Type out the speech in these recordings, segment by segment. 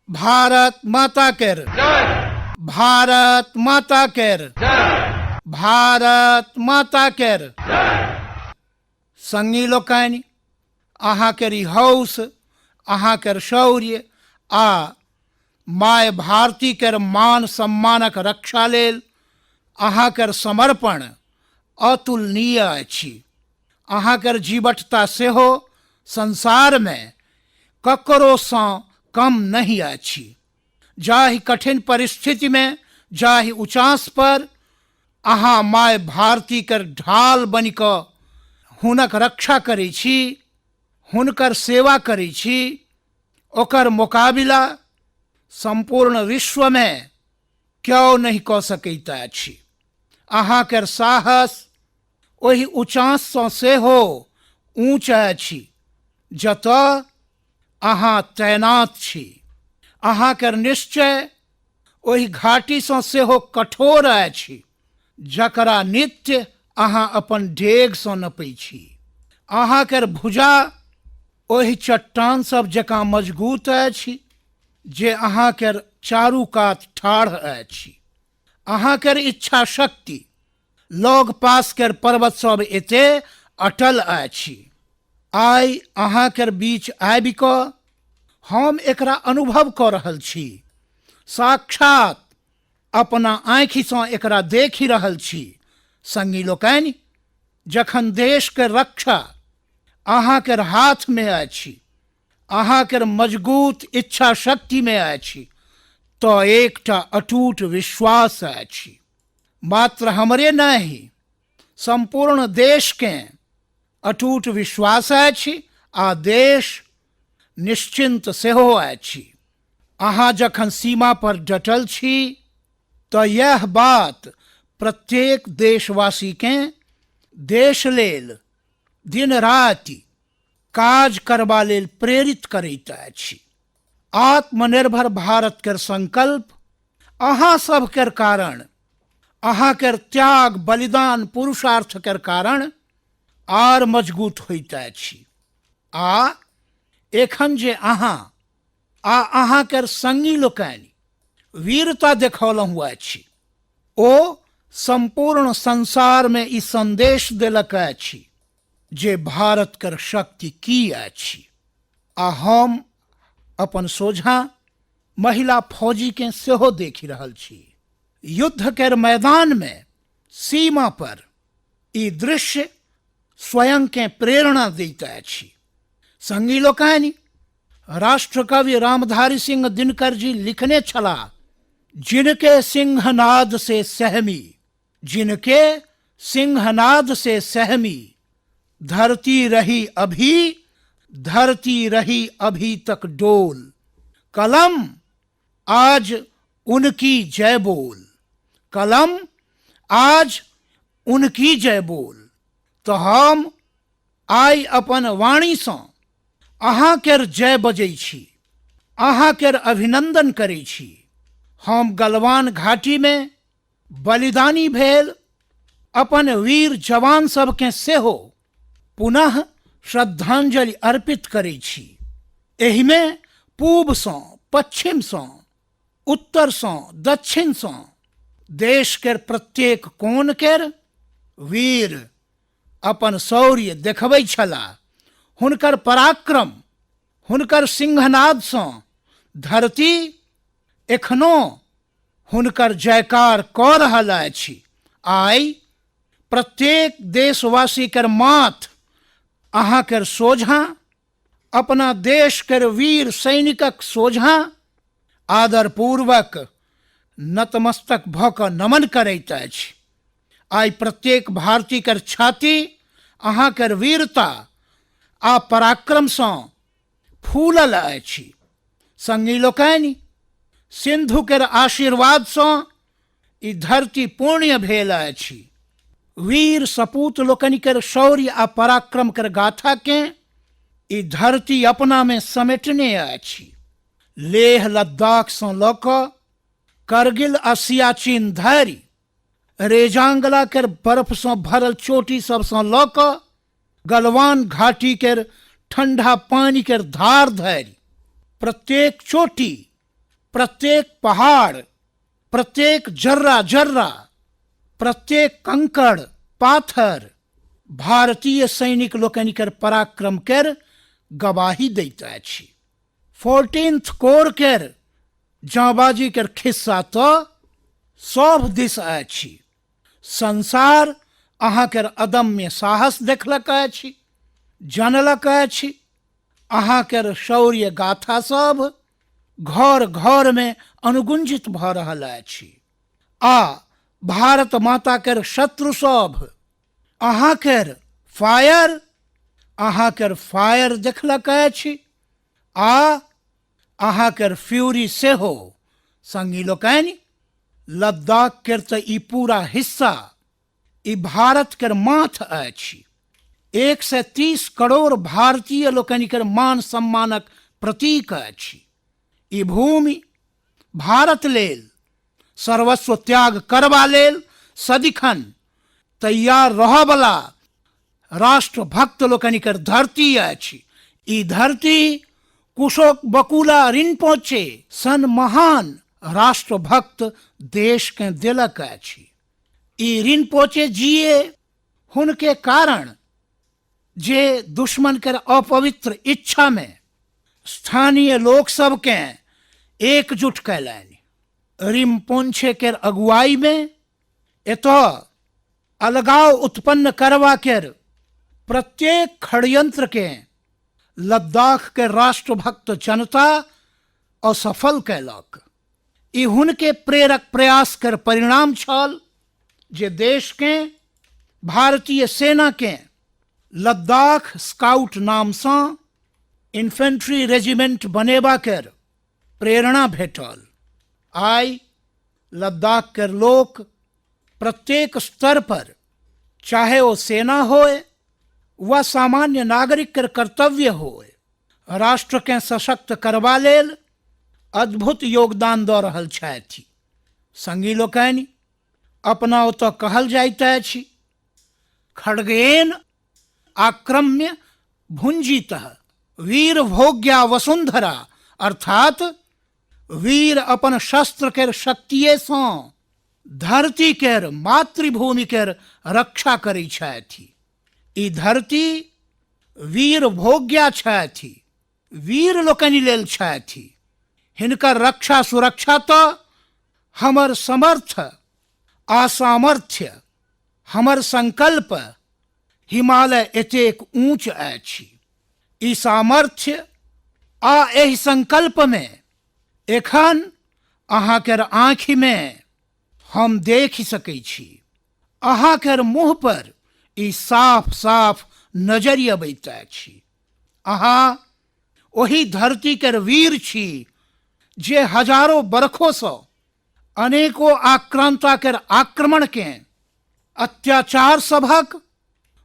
भारत माता केर, भारत माता केर, भारत माता केर। संगी लोकनि, अहाँके ई हौस, अहाँके शौर्य आ माय भारती केर मान सम्मानक रक्षा लेल अहाँके समर्पण अतुलनीय अछि। अहाँके जीवटता सेहो संसारमे ककरोसँ कम नहि अछि। जाहि कठिन परिस्थितिमे, जाहि उचास पर अहाँ माय भारती के ढाल बनि कऽ हुनक रक्षा करै छी, हुनकर सेवा करै छी, ओकर मोकाबिला सम्पूर्ण विश्वमे केओ नहि कऽ सकैत अछि। अहाँके साहस ओहि उचाससँ सेहो ऊँच अछि जतऽ अहाँ तैनात छी। अहाँके निश्चय ओहि घाटीसँ सेहो कठोर अछि जकरा नित्य अहाँ अपन डेगसँ नपै छी। अहाँके भुजा ओहि चट्टान सब जकाँ मजगूत अछि जे अहाँके चारू कात ठाढ़ अछि। अहाँके इच्छा शक्ति लग पास के पर्वत सब एते अटल अछि। आइ अहाँके बीच आबि कऽ हम एकरा अनुभव कऽ रहल छी, साक्षात अपना आँखिसँ एकरा देखि रहल छी। संगी लोकनि, जखन देशके रक्षा अहाँके हाथमे अछि, अहाँके मजगूत इच्छा शक्तिमे अछि, तऽ एकटा अटूट विश्वास अछि। मात्र हमरे नहि, सम्पूर्ण देशकेँ अटूट विश्वास अछि आ देश निश्चिन्त सेहो अछि। अहाँ जखन सीमा पर डटल छी तऽ यैह बात प्रत्येक देशवासीकेँ देश लेल दिन राति काज करबा लेल प्रेरित करैत अछि। आत्मनिर्भर भारत केर संकल्प अहाँ सब केर कारण, अहाँ केर त्याग, बलिदान, पुरुषार्थ केर कारण आर मजगूत होइत अछि। आ एखन जे अहाँ आ अहाँ केर संगी लोकनि वीरता देखौलहुँ अछि, ओ सम्पूर्ण संसार मे ई संदेश देलक अछि जे भारत केर शक्ति की अछि। आ हम अपन सोझाँ महिला फौजी के सेहो देखि रहल छी। युद्ध केर मैदान मे सीमा पर ई दृश्य स्वयं के प्रेरणा दैत अछि। संगी लोकनि, राष्ट्रकवि रामधारी सिंह दिनकर जी लिखने छलाह, जिनके सिंहनाद से सहमी, जिनके सिंहनाद से सहमी, धरती रही अभी, धरती रही अभी तक डोल, कलम आज उनकी जय बोल, कलम आज उनकी जय बोल। तो हम आइ अपन वाणीसँ अहाँ केर जय बजै छी, अहाँ केर अभिनंदन करै छी। हम गलवान घाटीमे बलिदानी भेल अपन वीर जवान सबके सेहो पुनः श्रद्धांजलि अर्पित करै छी। एहिमे पूबसँ, पश्चिमसँ, उत्तरसँ, दक्षिणसँ देश केर प्रत्येक कोण केर वीर अपन शौर्य देखबै छलाह। हुनकर पराक्रम, हुनकर सिंहनादसँ धरती एखनो हुनकर जयकार कऽ रहल अछि। आइ प्रत्येक देशवासी केर माथ अहाँ केर सोझाँ, अपना देश केर वीर सैनिकक सोझाँ आदरपूर्वक नतमस्तक भऽ कऽ नमन करैत अछि। आइ प्रत्येक भारतीय केर छाती अहाँ केर वीरता आ पराक्रमसँ फूलल अछि। संगी लोकनि, सिंधु केर आशीर्वादसँ ई धरती पुण्य भेल अछि। वीर सपूत लोकनि केर शौर्य आ पराक्रम केर गाथा के ई धरती अपना में समेटने अछि। लेह लद्दाख सँ लऽ कऽ करगिल आ सियाचिन धरि, रेजांगला केर बर्फ सँ भरल चोटी सब सँ लऽ कऽ गलवान घाटी केर ठंडा पानि केर धार धरि, प्रत्येक चोटी प्रत्येक पहाड़, प्रत्येक जर्रा जर्रा, प्रत्येक कंकड़ पाथर भारतीय सैनिक लोकनि केर पराक्रम केर गवाही दैत अछि। 14th core केर जाँबाजी केर खिस्सा तऽ सभ दिस अछि। संसार अहाँ केर अदम्य साहस देखलक अछि, जानलक अछि। अहाँ केर शौर्य गाथा सभ घर घर में अनुगुंजित भऽ रहल अछि आ भारत माता केर शत्रु सभ अहाँ केर फायर, अहाँ केर फायर देखलक अछि आ अहाँ केर फ्यूरी सेहो। संगी लोकनि, लद्दाख केर तऽ ई पूरा हिस्सा, ई भारत केर माथ अछि। 130 करोड़ भारतीय लोकनि केर मान सम्मानक प्रतीक अछि। ई भूमि भारत लेल सर्वस्व त्याग करबा लेल सदिखन तैयार रहऽवला राष्ट्रभक्त लोकनि केर धरती अछि। ई धरती कुशोक बकुला रिनपोचे सन महान राष्ट्रभक्त देशकेँ देलक अछि। ई रिनपोचे जिए हुनके कारण जे दुश्मन के अपवित्र इच्छा में स्थानीय लोक सबके एकजुट कयलनि। रिनपोचे के अगुवाई में एतऽ अलगाव उत्पन्न करबा के प्रत्येक षड्यंत्र के लद्दाख के राष्ट्रभक्त जनता असफल कयलक। ई हुनके प्रेरक प्रयास के परिणाम छल जे देश के भारतीय सेना के लद्दाख स्काउट नाम सँ इन्फेंट्री रेजिमेंट बनेबा के प्रेरणा भेटल। आइ लद्दाख के लोक प्रत्येक स्तर पर, चाहे ओ सेना होए वा सामान्य नागरिक के कर्तव्य होए, राष्ट्र के सशक्त करबा लेल अद्भुत योगदान दऽ रहल छथि। संगी लोकनि, अपना ओतऽ कहल जाइत अछि, खड्गेन आक्रम्य भुंजितः वीर भोग्या वसुंधरा, अर्थात वीर अपन शस्त्र केर शक्तिये सँ धरती केर, मातृभूमि केर रक्षा करै छथि। ई धरती वीर भोग्या छथि, वीर लोकनि लेल छथि। हिनकर रक्षा सुरक्षा तऽ हमर समर्थ आ सामर्थ्य, हमर संकल्प हिमालय एतेक ऊंच अछि। ई सामर्थ्य आ एहि संकल्प में एखन अहाँ केर आँखि में हम देखि सकै छी। अहाँ केर मुँह पर ई साफ साफ नजरि अबैत अछि। अहाँ ओहि धरती केर वीर छी जे हजारों बरखों सँ अनेको आक्रांता केर आक्रमण के, अत्याचार सभक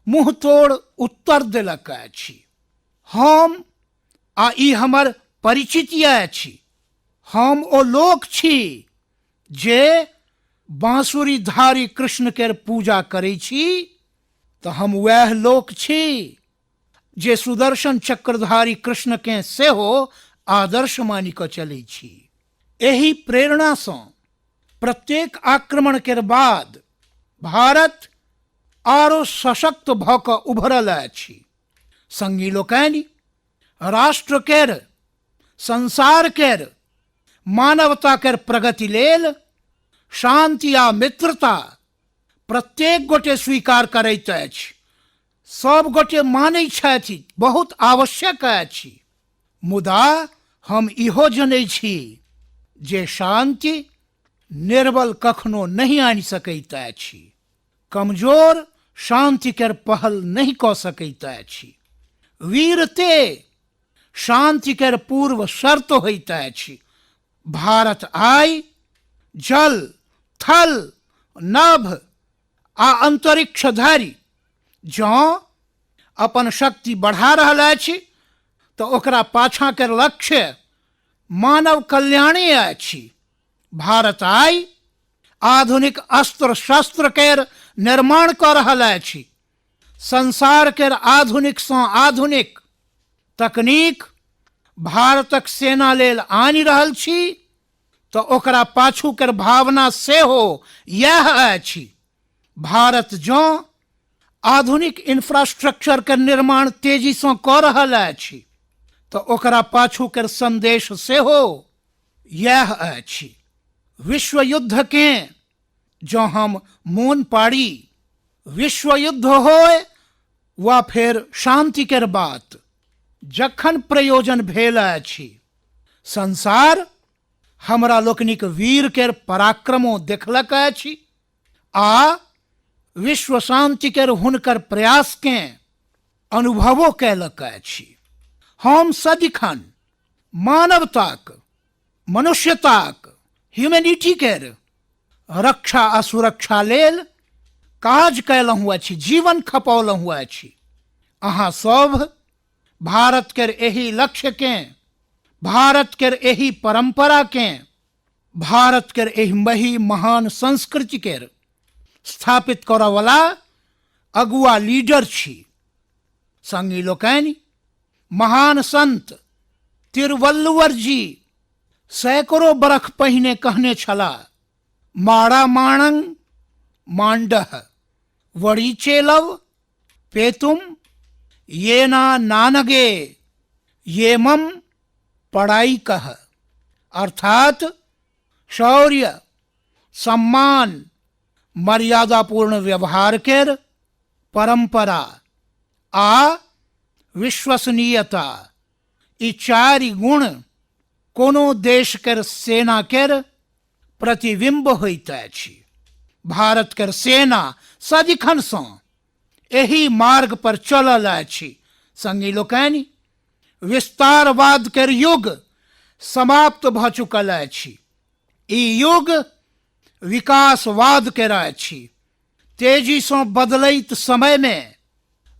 मुँह तोड़ उत्तर देलक अछि। हम आ ई हमर परिचित अछि। हम ओ लोक छी जे बांसुरीधारी कृष्ण केर पूजा करै छी, तऽ हम वएह लोक छी जे सुदर्शन चक्रधारी कृष्ण के सेहो आदर्श मानि कऽ चलै छी। एहि प्रेरणासँ प्रत्येक आक्रमण केर बाद भारत आरो सशक्त भऽ कऽ उभरल अछि। संगी लोकनि, राष्ट्र केर, संसार केर, मानवता केर प्रगति लेल शांति आ मित्रता प्रत्येक गोटे स्वीकार करैत अछि, सब गोटे मानै छथि, बहुत आवश्यक अछि। मुदा हम इहो जनै छी जे शांति निर्बल कखनो नहि आनि सकैत अछि, कमजोर शांति केर पहल नहि कऽ सकैत अछि। वीरते शांति केर पूर्व शर्त होइत अछि। भारत आइ जल, थल, नभ आ अंतरिक्ष धरि जँ अपन शक्ति बढ़ा रहल अछि तऽ ओकरा पाछाँ के लक्ष्य मानव कल्याणे अछि। भारत आइ आधुनिक अस्त्र शस्त्र केर निर्माण कऽ रहल अछि। संसार केर आधुनिक सँ आधुनिक तकनीक भारतक सेना लेल आनि रहल छी। तऽ ओकरा पाछू केर भावना सेहो इएह अछि। भारत जँ आधुनिक इंफ्रास्ट्रक्चर के निर्माण तेजीसँ कऽ रहल अछि तऽ ओकरा पाछू केर संदेश सेहो इएह अछि। विश्व युद्धकेँ जँ हम मोन पाड़ी, विश्व युद्ध होय वा फेर शांति केर बात, जखन प्रयोजन भेल अछि, संसार हमरा लोकनिक वीर केर पराक्रमो देखलक अछि आ विश्व शांति केर हुनकर प्रयासकेँ अनुभवो कयलक अछि। हम सदिखन मानवताक, मनुष्यताक, ह्यूमैनिटी केर रक्षा आ सुरक्षा लेल काज कयलहुँ अछि, जीवन खपौलहुँ अछि। अहाँ सभ भारत केर एहि लक्ष्यकेँ, भारत केर एहि परंपराकेँ, भारत केर एहि मही महान संस्कृति केर स्थापित करऽवला अगुआ लीडर छी। संगी लोकनि, महान संत तिरुवल्लुवर जी सैकड़ों बरख पहिने कहने छलाह, माड़ा माणंग मांडह वड़ी चेलव पेतुम येना नानगे येमम पढ़ाई कह। अर्थात शौर्य, सम्मान, मर्यादापूर्ण व्यवहार केर परंपरा आ विश्वसनीयता, ई चारि गुण कोनो देश केर सेना केर प्रतिबिंब होइत अछि। भारत केर सेना सदिखनसँ एहि मार्ग पर चलल अछि। संगी लोकनि, विस्तारवाद केर युग समाप्त भऽ चुकल अछि। ई युग विकासवाद केर अछि। तेजीसँ बदलैत समयमे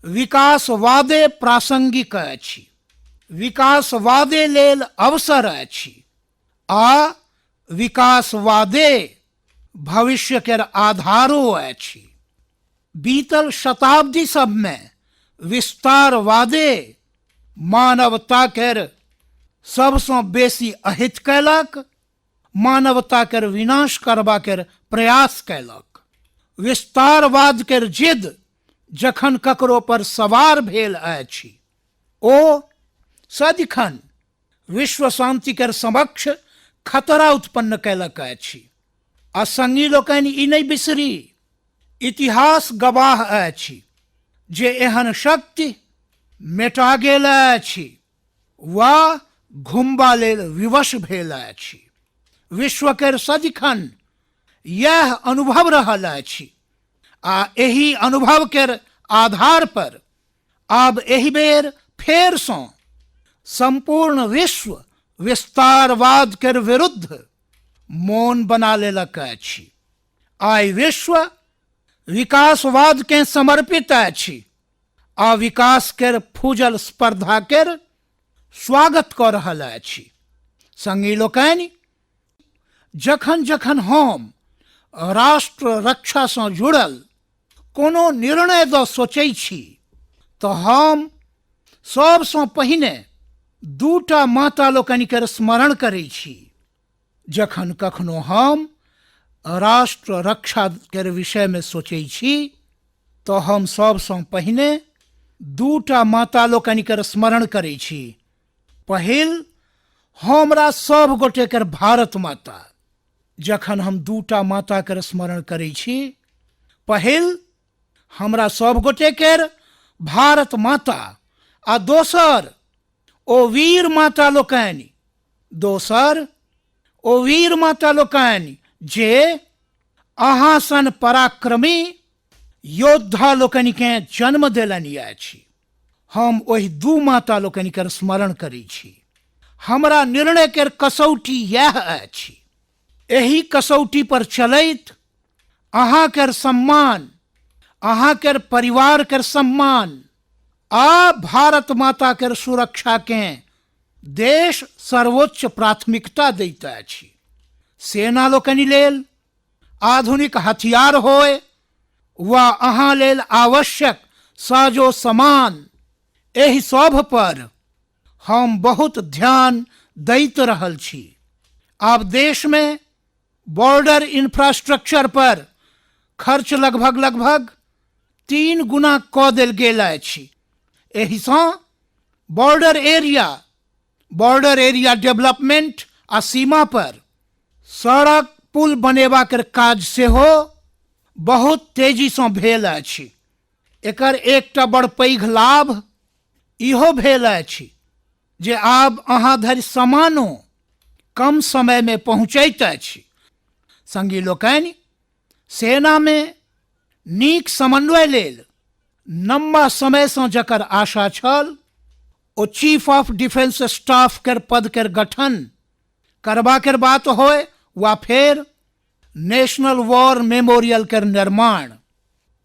विकासवादे प्रासंगिक अछि, विकासवादे लेल अवसर अछि आ विकासवादे भविष्य केर आधारो अछि। बीतल शताब्दी सबमे विस्तारवादे मानवता केर सबसँ बेसी अहित कयलक, मानवता केर विनाश करबा केर प्रयास कयलक। विस्तारवाद केर जिद जखन ककरो पर सवार भेल अछि, ओ सदिखन विश्व शांति केर समक्ष खतरा उत्पन्न कयलक अछि। आ संगी लोकनि, ई नहि बिसरी, इतिहास गवाह अछि जे एहन शक्ति मेटा गेल अछि वा घुमबा लेल विवश भेल अछि। विश्व केर सदिखन इएह अनुभव रहल अछि आ एहि अनुभव केर आधार पर आब एहि बेर फेरसँ संपूर्ण विश्व विस्तारवाद केर विरुद्ध मौन बना लेलक अछि। आइ विश्व विकासवाद के समर्पित अछि आ विकास केर फूजल स्पर्धा केर स्वागत कऽ रहल अछि। संगी लोकनि, जखन जखन हम राष्ट्र रक्षासँ जुड़ल कोनो निर्णय दऽ सोचै छी तऽ हम सबसँ पहिने दूटा माता लोकनि केर स्मरण करै छी। जखन कखनो हम राष्ट्र रक्षा केर विषयमे सोचै छी तऽ हम सबसँ पहिने दूटा माता लोकनि केर स्मरण करै छी। पहिल, हमरा सब गोटे केर भारत माता। जखन हम दूटा माता केर स्मरण करै छी, पहिल हमरा सब गोटे केर भारत माता आ दोसर ओ वीर माता लोकनि, दोसर ओ वीर माता लोकनि जे अहाँ सन पराक्रमी योद्धा लोकनिकेँ जन्म देलनि अछि। हम ओहि दू माता लोकनि केर स्मरण करै छी। हमरा निर्णय केर कसौटी इएह अछि। एहि कसौटी पर चलैत अहाँ केर सम्मान, अहाँ केर परिवार केर सम्मान आ भारत माता केर सुरक्षा केँ देश सर्वोच्च प्राथमिकता दैत अछि। सेना लोकनि लेल आधुनिक हथियार होय वा अहाँ लेल आवश्यक साजो सामान, एहि सभ पर हम बहुत ध्यान दैत रहल छी। आब देशमे बॉर्डर इंफ्रास्ट्रक्चर पर खर्च लगभग लगभग 3 गुना कऽ देल गेल अछि। एहिसँ border area, border area development आ सीमा पर सड़क पुल बनेबाक काज सेहो बहुत तेजीसँ भेल अछि। एकर एकटा बड़ पैघ लाभ इहो भेल अछि जे आब अहाँ धरि सामानो कम समयमे पहुँचैत अछि। संगी लोकनि, सेनामे नीक समन्वय लेल लम्बा समयसँ जकर आशा छल ओ चीफ ऑफ डिफेंस स्टाफ केर पद केर गठन करबा केर बात होय वा फेर नेशनल वॉर मेमोरियल केर निर्माण,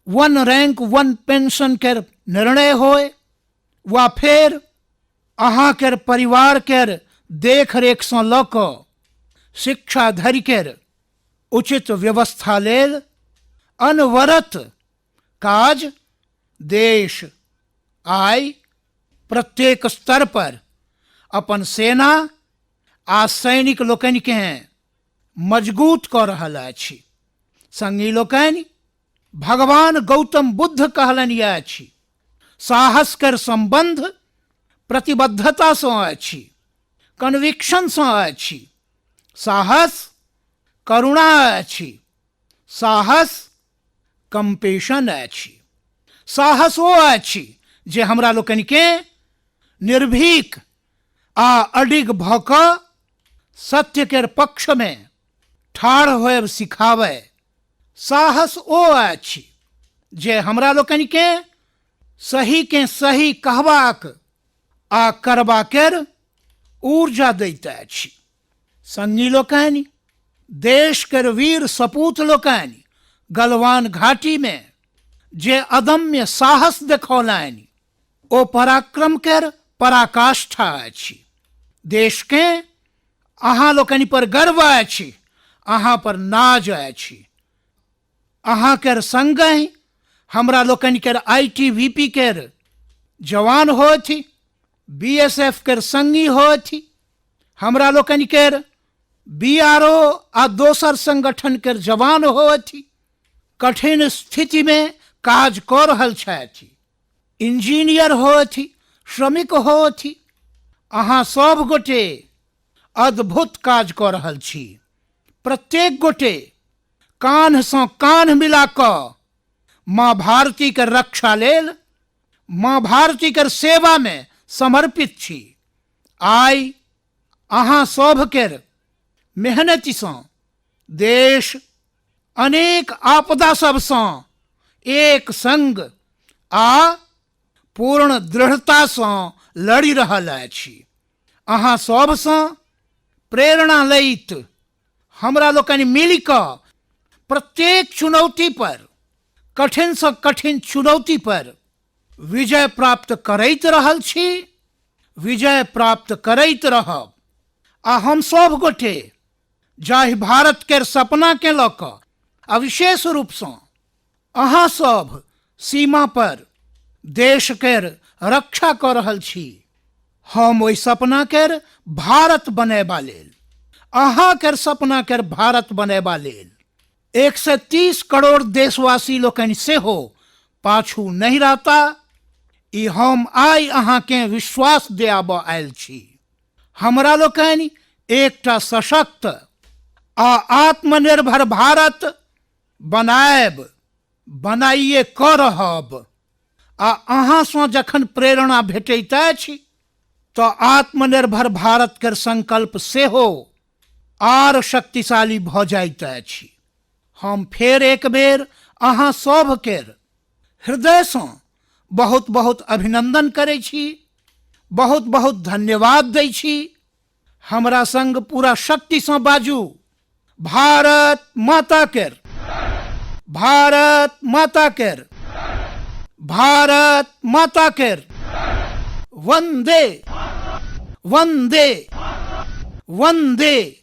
वन रैंक वन पेंशन केर निर्णय होय वा फेर अहाँ केर परिवार केर देखरेखसँ लऽ कऽ शिक्षा धरि केर उचित व्यवस्था लेल अनवरत काज देश आइ प्रत्येक स्तर पर अपन सेना आ सैनिक लोकनिकेँ मजगूत कऽ रहल अछि। संगी लोकनि, भगवान गौतम बुद्ध कहलनि अछि, साहस केर सम्बन्ध प्रतिबद्धतासँ अछि, कन्विक्शनसँ अछि। साहस करुणा अछि, साहस कम्पेशन अछि। साहस ओ अछि जे हमरा लोकनिकेँ निर्भीक आ अडिग भऽ कऽ सत्य केर पक्षमे ठाढ़ होयब सिखाबय। साहस ओ अछि जे हमरा लोकनिकेँ सहीकेँ सही कहबाक आ करबा केर ऊर्जा दैत अछि। संगी लोकनि, देश केर वीर सपूत लोकनि गलवान घाटीमे जे अदम्य साहस देखौलनि ओ पराक्रम केर पराकाष्ठा अछि। देशकेँ अहाँ लोकनि पर गर्व अछि, अहाँ पर नाज अछि। अहाँ केर संगहि हमरा लोकनि केर I T V पी केर जवान होथि, बी एस एफ केर संगी होथि, हमरा लोकनि केर बी आर ओ आ दोसर संगठन केर जवान होथि, कठिन स्थितिमे काज कऽ रहल छथि, इंजीनियर होथि, श्रमिक होथि, अहाँ सब गोटे अद्भुत काज कऽ रहल छी। प्रत्येक गोटे कान्हसँ कान्ह मिला कऽ माँ भारतीके रक्षा लेल, माँ भारतीके सेवामे समर्पित छी। आइ अहाँ सभके मेहनतिसँ देश अनेक आपदा सबसँ एक संग आ पूर्ण दृढ़तासँ लड़ि रहल अछि। अहाँ सभसँ प्रेरणा लैत हमरा लोकनि मिलि कऽ प्रत्येक चुनौती पर, कठिनसँ कठिन चुनौती पर विजय प्राप्त करैत रहल छी, विजय प्राप्त करैत रहब। आ हम सभ गोटे जाहि भारत केर सपनाकेँ लऽ कऽ आ विशेष रूपसँ अहाँ सभ सीमा पर देश केर रक्षा कऽ रहल छी, हम ओहि सपना केर भारत बनेबा लेल, अहाँ केर सपना केर भारत बनेबा लेल 130 करोड़ देशवासी लोकनि सेहो पाछू नहि रहता, ई हम आइ अहाँकेँ विश्वास दियाबऽ आयल छी। हमरा लोकनि एकटा सशक्त आ आत्मनिर्भर भारत बनायब, बनाइए कऽ रहब। आ अहाँसँ जखन प्रेरणा भेटैत अछि तऽ आत्मनिर्भर भारत केर संकल्प सेहो आर शक्तिशाली भऽ जाइत अछि। हम फेर एक बेर अहाँ सभ केर हृदयसँ बहुत बहुत अभिनंदन करै छी, बहुत बहुत धन्यवाद दै छी। हमरा संग पूरा शक्तिसँ बाजू, भारत माता केर, भारत माता केर, भारत माता केर, वंदे वंदे वंदे।